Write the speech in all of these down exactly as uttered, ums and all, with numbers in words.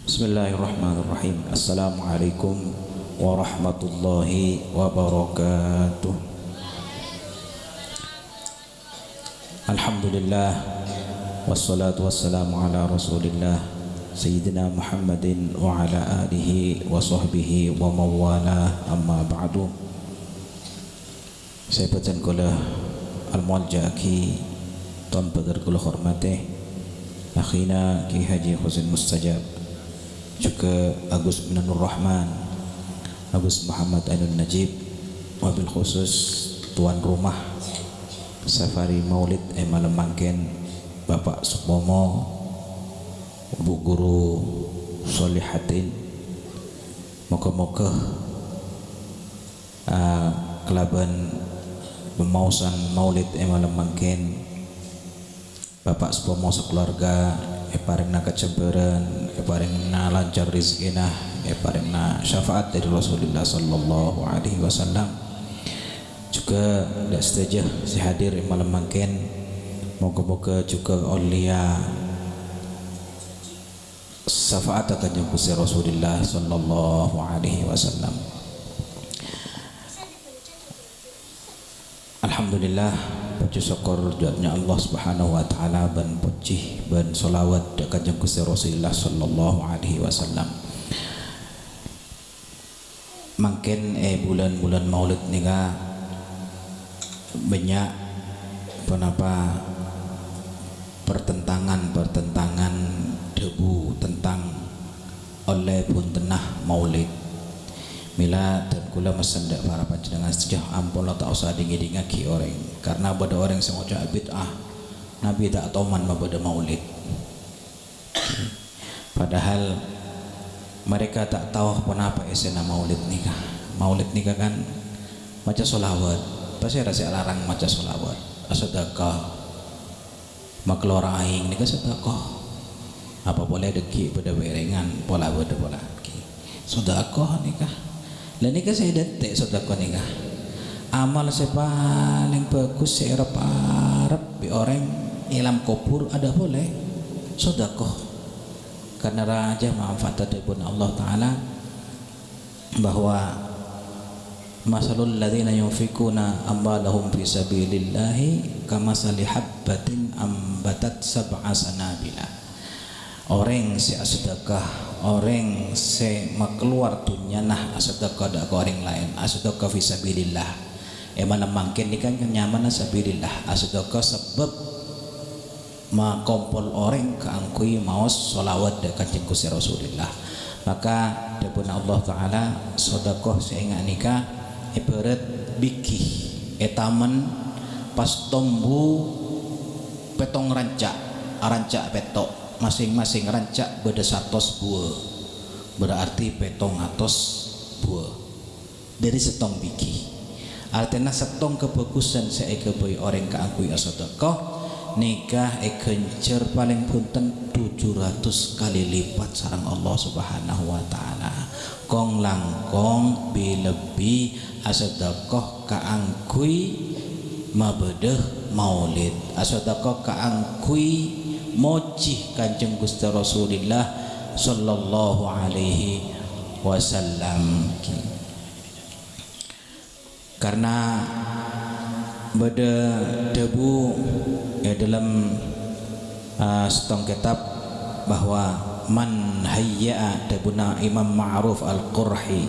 Bismillahirrahmanirrahim. Assalamualaikum warahmatullahi wabarakatuh. Alhamdulillah, wassalatu wassalamu ala Rasulillah, Sayyidina Muhammadin wa ala alihi wa sahbihi wa mawalah, amma ba'du. Sè bhâdhân kaulâ al-muwalja'aghi, ton bhâdhân kaulâ hormatè, akhina Kiai Haji Husin Mustajab, jhughân Agus Minanur Rahman, Agus Muhammad Ainun Najib, wabil khusus tuan rumah safari maulid è malem mangkèn, Bapa' Supomo, Bu' Guru Solihatin. Moghâ-moghâ Ah, kalabân pamaosan maulid è malem mangkèn, Bapa' Supomo sakalowarga èparèngana kajembhârân, èparèngana lancar rejhekkèna, èparèngana syafaat dâri Rasulullah sallallahu alaihi wasallam. Jhughân dâ' sadhâjâ sè hadir è malem mangkèn, moghâ-moghâ jhughân ollèya syafaat Kanjeng Ghustè Rasulullah sallallahu alaihi wasallam. Alhamdulillah, pojhi sokkor jhughân dâ' Allah Subhanahu wa Ta'ala, bân pojhi bân sholawat dâ' Kanjeng Ghustè Rasulullah sallallahu alaihi wasallam. Mangkèn è bulân-bulân Maulid nèka bânnya' ponapa pertentangan-pertentangan dhâbu tentang ollè bhuntenna Maulid. Mèla dân kaulâ messen dâ' para panjhennengngan sadhâjâ ampon la ta' osa ding-ngèdingngaghi orèng, karna bâdâ orèng sè ngoca' bid'ah, nabi ta' toman mabâdâ Maulid. Padahal mereka ta' tao ponapa èssèna Maulid nèka. Maulid nèka kan maca sholawat. Pasèra sè alarang maca sholawat? Asadhâka. Makalowar aèng nèka sadhâka. Apa polè dhâggi' bâdâ pèrèngan, pola bâdâ pola ghi. Sadhâka nèka. Lah nèka sè èdântè' sadhâka nèka. Amal sè palèng bhâghus sè èrep-arep bi' orèng è alam kobhur adâ' polè sadhâka. Karna rajâ manfaat dhâbuna Allah Ta'ala bahwa, "Matsalul ladzina yunfiquna amwalahum fi sabilillahi kamatsali habbatin ambatat sab'a sanabila." Orèng sè asadhâka, orèng sè makalowar dhunnyana asadhâka dâ' ka orèng laèn, asadhâka fi sabilillah. È malem mangkèn nèka nyamana sabilillah, asadhâka sabâb makompol orèng kaangghuy maos sholawat dâ' Kanjeng Ghustè Rasulillah. Maka dhâbuna Allah Ta'ala, sadhâka sè enga' nèka èbhârât bigi ètamen pas tombu pèttong ranca', aranca' pètto', masing-masing ranca' bâdâ satos buwâ, berarti pèttong atos buwâ. Dâri sèttong bigi. Artèna sèttong kabhâghusân sè èghâbây orèng kaangghuy asadhâka, nèka èghânjhâr palèng bhunten tujuh ratus kali lipat sareng Allah Subhanahu wa Ta'ala. Kong-langkong bi-, lebbi asadhâka kaangghuy mabâdâ maulid, asadhâka kaangghuy mojhi Kanjeng Ghustè Rasulillah sallallahu alaihi wasallam. Karna bâdâ dhâbu è dâlem, eh, sèttong kètab bahwa man hayya'a, dhâbuna Imam Ma'ruf Al-Qurhi,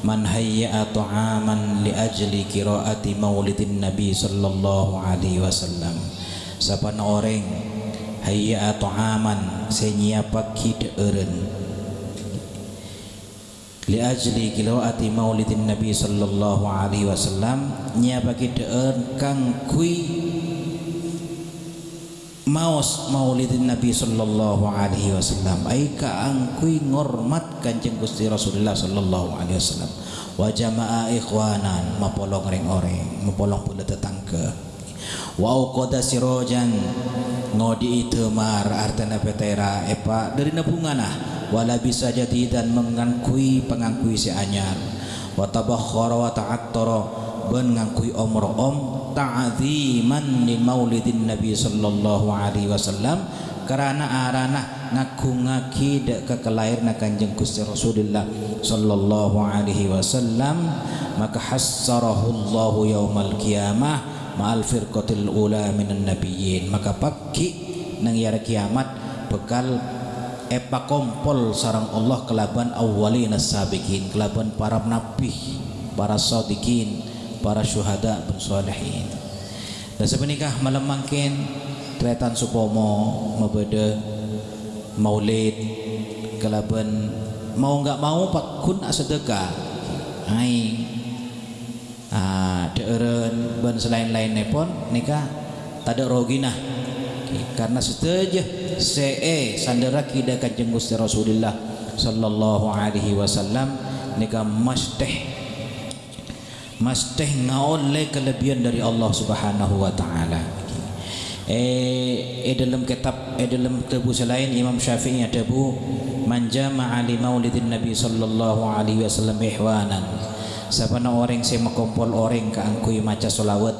"Man hayya'a ta'aman li ajli qira'ati maulidin Nabi sallallahu alaihi wasallam." Sapana orèng hayya'a ta'aman sè nyiyappaghi dhâ'ârân. Li ajli qira'ati maulidin Nabi sallallahu alaihi wasallam, nyiyappaghi dhâ'ârân kaangghuy maos maulidin Nabi sallallahu alaihi wasallam, ai kaangghuy ngormat Kanjeng Ghustè Rasulullah sallallahu alaihi wasallam. Wa jama'a ikhwanan, mapolong rèng-orèng, mapolong polè tatangghâ. Wa auqada sirajan, ngodhi'i dâmar, artèna pètèra, èpa-, dâri bhungana, wa labisa jadidan, mangangghuy pangangghuy sè anyar, wa tabakhkhara wa ta'attara, bân ngangghuy om-ro'om, ta'dhiman li maulidin Nabi sallallahu alaihi wasallam, karana arana ngaghungngaghi dâ' ka kalaèranna Kanjeng Ghustè Rasulullah sallallahu alaihi wasallam, maka hasyarahullahu yaumal qiyamah ma'al firqatil ula minan nabiyyin. Maka pagghi' neng è arè kiyamat bhâkal èpakompol sareng Allah kalabân awwalinas sabiqin, kalabân para nabbhi, para shodiqin, para syuhada bân sholihin. Dâ' sapanèka malem mangkèn, tarètan sopomo mabâdâ maulid kalabân mau nggak mau pagghun asadhâka. Aèng, ah, dhâ'ârân bân salaèn-laènnèpon nèka tadâ' rogina. Karna sadhâjâ sè èsandhârraghi dâ' Kanjeng Ghustè Rasulullah sallallahu alaihi wasallam nèka masthè Masthè ngaollè kalebbiyân dâri Allah Subhanahu wa Ta'ala. È, è dâlem kètab, è dâlem dhâbu sè laèn, Imam Syafi'i adhâbu, "Man jama'a li maulidin Nabi sallallahu alaihi wasallam ihwanan." Sapana orèng sè makompol orèng kaangghuy maca sholawat,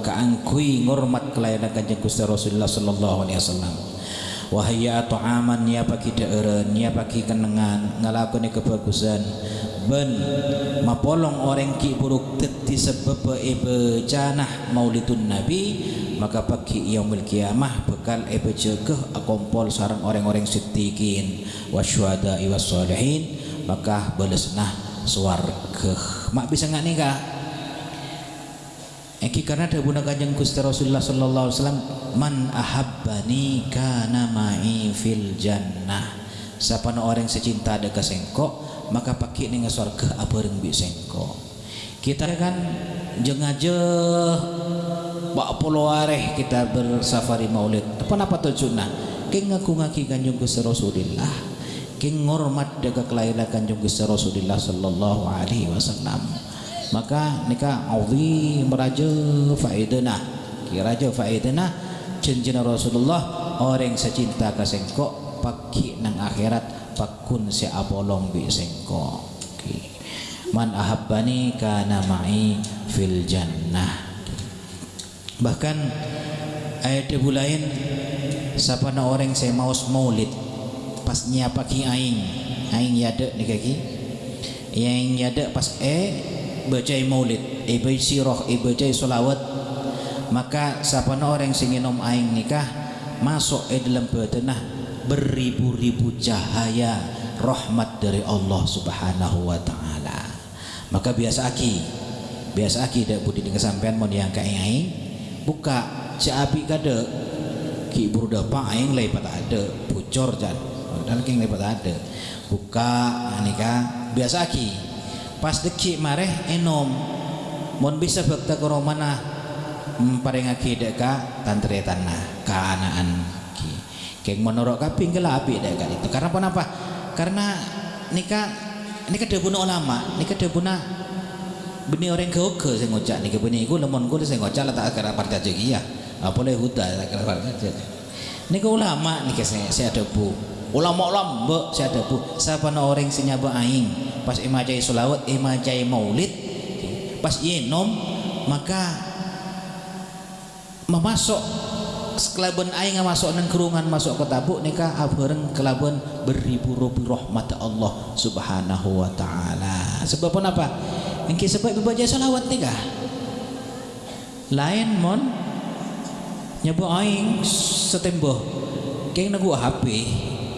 kaangghuy ngormat kalaèran Kanjeng Ghustè Rasulullah sallallahu alaihi wasallam. Wa hayya'a tha'aman, nyiyabbhâghi dhâ'ârân, nyiyabbhâghi kennengngan, ngalakonè kabhâghusân, bân mapolong orèng ghi' bhuru dhâddhi sabâbbhâ èbâcana Maulidun Nabi, maka pagghi' Yaumil Qiyamah bhâkal èpajâgâ akompol sareng orèng-orèng siddiqin, wasyuhada'i wassolihin, maka bâlessanna sowarghâ. Ma' bisa nga' nèka? Ènggi karna dhâbuna Kanjeng Ghustè Rasulullah sallallahu alaihi wasallam, "Man ahabbani kana ma'i fil jannah." Sapana orèng sè cinta dâ' ka sèngko', maka pagghi' neng sowarghâ abhâreng bi' sèngko'. Kita kan jâ-ngajâ pa' polo arè kita bersafari maulid. Ponapa tojjhuna? Kèng ngaghungngaghi Kanjeng Ghustè Rasulullah. Kèng ngormat dâ' ka kalaèran Kanjeng Ghustè Rasulullah sallallahu alaihi wasallam. Maka nèka azim rajâ faèdana. Kè rajâ faèdana, jhânjhina Rasulullah, orèng sè cinta ka sèngko', pagghi' neng akhèrat, pagghun sè apolong bi' sèngko'. Oke. "Man ahabbani kana ma'i fil jannah." Bahkan, è dhâbu laèn, sapana orèng sè maos maulid, pas nyiyabbhâghi aèng, aèng è adâ' nèka ghi, aèng è adâ' pas èbâcaè maulid, èbâcaè sirah, èbâcaè sholawat, maka sapana orèng sè ngènom aèng nèka maso' è dâlem bâdânna beribu-ribu cahaya rahmat dâri Allah Subhanahu wa Ta'ala. Maka biyasa'aghi, biyasa'aghi dâ' budi nèka sampèyan mon èangka'è aèng, bukka' sè abi' kadâ', ghi' buru dâpa' aèng la èpatadâ', bucor can, padahal kèng la èpatadâ'. Bukka' nèka biyasa'aghi, pas dâggi' marè ènom. Mon bisa bâkta ka romana, em, parèngaghi dâ' ka tan-tarètanna, ka ana'na. Ghi. Kèng mon noro' kabhi, engghâ la abi' dâ' ka'dinto. Karna ponapa? Karna nèka, nèka dhâbuna ulama, nèka dhâbuna bânnè orèng ghâ-oghâ sè ngoca' nèka bânnè iku, lamon kaulâ sè ngoca' la ta' kèra parcajâ kèya. Apolè Huda ta' kèra parcajâ. Nèka ulama nèka sè, sè adhâbu. Ulama lambâ' sè adhâbu, sapana orèng sè nyabâ aèng, pas èmaca'è sholawat, èmaca'è maulid, pas ènom, maka mamaso' kalabân aèng maso' neng ghârungan maso' ka tabu' nèka abhâreng kalabân beribu-ribu rahmat Allah Subhanahu wa Ta'ala. Sabâb ponapa? Ènggi sabâb èbâca sholawat nèka. Laèn mon nyabâ aèng satèmba, kèng nangghu H P,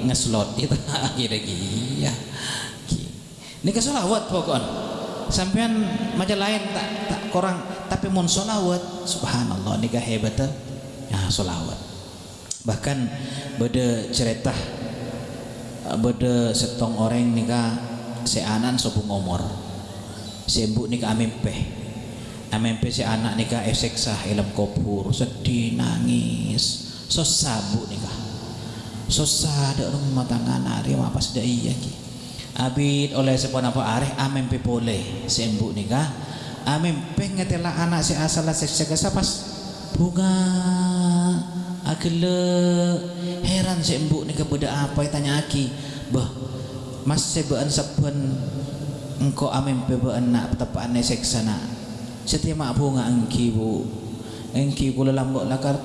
ngeslot, itu akhirnya ghi, ya. Nèka sholawat pokokna. Sampèyan maca laèn ta', ta' korang, tapè mon sholawat, subhanallah, nèka hebatta. Ya, sholawat. Bahkan bâdâ carèta, bâdâ sèttong orèng nèka sè ana'na sobung omor. Sè embu' nèka amèmpè. Amèmpè sè ana' nèka èsèksa è alam kobhur, seddhi, nangès. Sossa embu' nèka. Sossa dâ' remma tangan arè ma' pas dâ' iyâ ghi. Abit ollè saponapa arè amèmpè polè sè embu' nèka. Amèmpè ngatèla ana' sè asalla sè, sè kassa pas bhunga, aghellâ'. Hèran sè embu' nèka bâdâ apa ètanya'aghi. "Bâh, massè bâ'ân sabbhân engko' amèmpè bâ'ân na' teppa'na èsèksa na'?" "Satèya ma' bhunga ènggi, Bu'." Èngghi kaulâ lambâ' lakar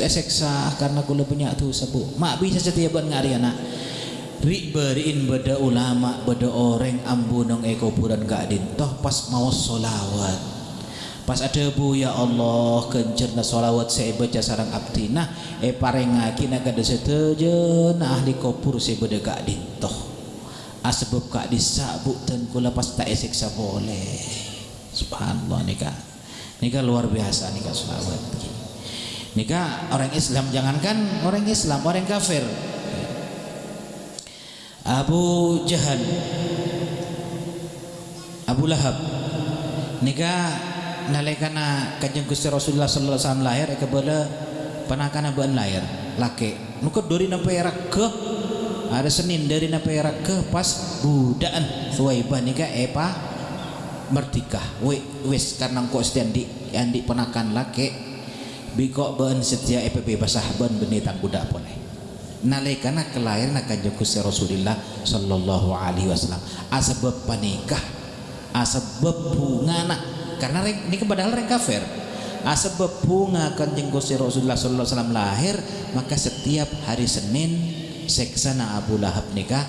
èsèksa karna kaulâ bânnya' dhusa, Bu. Ma' bisa satèya bâ'na ngâ' rèya, na'. Ri'-bâri'in bâdâ ulama, bâdâ orèng ambu neng è kobhurân ka'dinto pas maos sholawat. Pas adhâbu, "Ya Allah, ghânjhârânna sholawat sè èbâca sareng abdhina èparèngngaghi na' kaangghuy sadhâjâna ahli kobhur sè bâdâ ka'dinto. Asabâb ka'dissa', Bu, dân kaulâ pas ta' èsèksa polè." Subhanallah, nèka. Nèka luar biasa nèka sholawat. Nèka orèng Islam, jangankan orèng Islam, orèng kafir. Abu Jahal, Abu Lahab, nèka nalèkana Kanjeng Ghustè Rasulullah sallallahu alaihi wasallam lahèr, èkabâlâ panakana bâ'ân lahèr, lakè'. Nèka dâri napa èraghâ, arè Sennèn dâri napa èraghâ pas budhâ'ân Suwaibah nèka èpamardhika. Wè', wis, karna engko' satèya andi', andi' panakan lakè', bi' engko' bâ'ân satèya èpabebasa, bâ'ân bânnè tang budhâ' polè. Nalèkana kalahèranna Kanjeng Ghustè Rasulillah sallallahu alaihi wasallam. Asabâb panèka, asabâb bhungana, karna rèng, nèka padahal rèng kafir. Asabâb bhunga Kanjeng Ghustè Rasulullah sallallahu alaihi wasallam lahèr, maka setiap hari Sennèn sèksana Abu Lahab nèka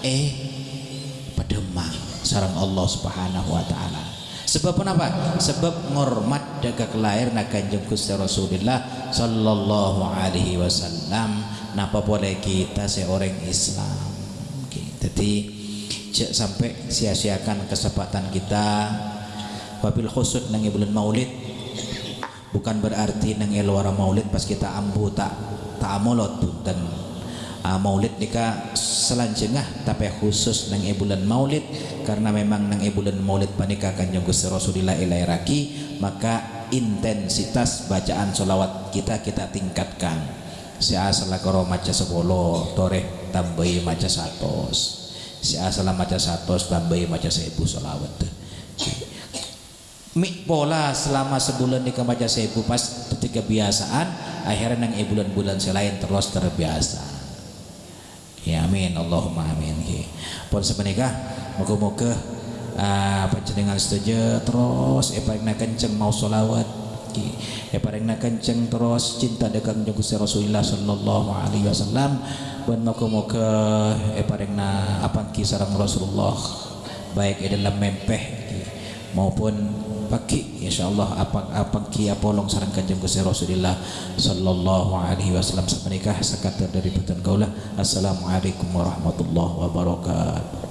èpadhâmmang sareng Allah Subhanahu wa Ta'ala. Sabâb ponapa? Sabâb ngormat dâ' ka kalahèranna Kanjeng Ghustè Rasulillah sallallahu alaihi wasallam. Napa polè kita sè orèng Islam? Oke, dhâddhi jhâ' sampè' sia-siakan kesempatan kita, wabil khusus neng è bulân Maulid. Bukan berarti neng è lowar Maulid pas kita ambu ta', ta' amolod, bhunten. Ah, Maulid nèka salanjhângnga, tapè khusus neng è bulân Maulid, karna memang neng è bulân Maulid panèka Kanjeng Ghustè Rasulillah èlaèrraghi, maka intensitas bacaan sholawat kita, kita tingkatkan. Sè asalla karo maca sapolo, torè tambâi maca satos. Sè asalla maca satos, tambâi maca sèbu sholawat. Mè' pola salama sabulân nèka maca sèbu pas dhâddhi kabiyasaan, akhèrra neng è bulân-bulân sè laèn terros terbiasa. Ya, amin, Allahumma amin, ghi. Pon sapanèka, moghâ-moghâ, ah, panjhennengngan sadhâjâ terros èparèngana kenceng maos sholawat, ghi. Èparèngana kenceng terros cinta dâ' Kanjeng Ghustè Rasulillah sallallahu alaihi wasallam, bân moghâ-moghâ èparèngana apangghi sareng Rasulullah, baik è dâlem mèmpè maupun paghi', insyaallah, apa-, apangghi apolong sareng Kanjeng Ghustè Rasulillah sallallahu alaihi wasallam. Sapanèka sakadâr dâri bhâdhân kaulâ. Assalamualaikum warahmatullahi wabarakatuh.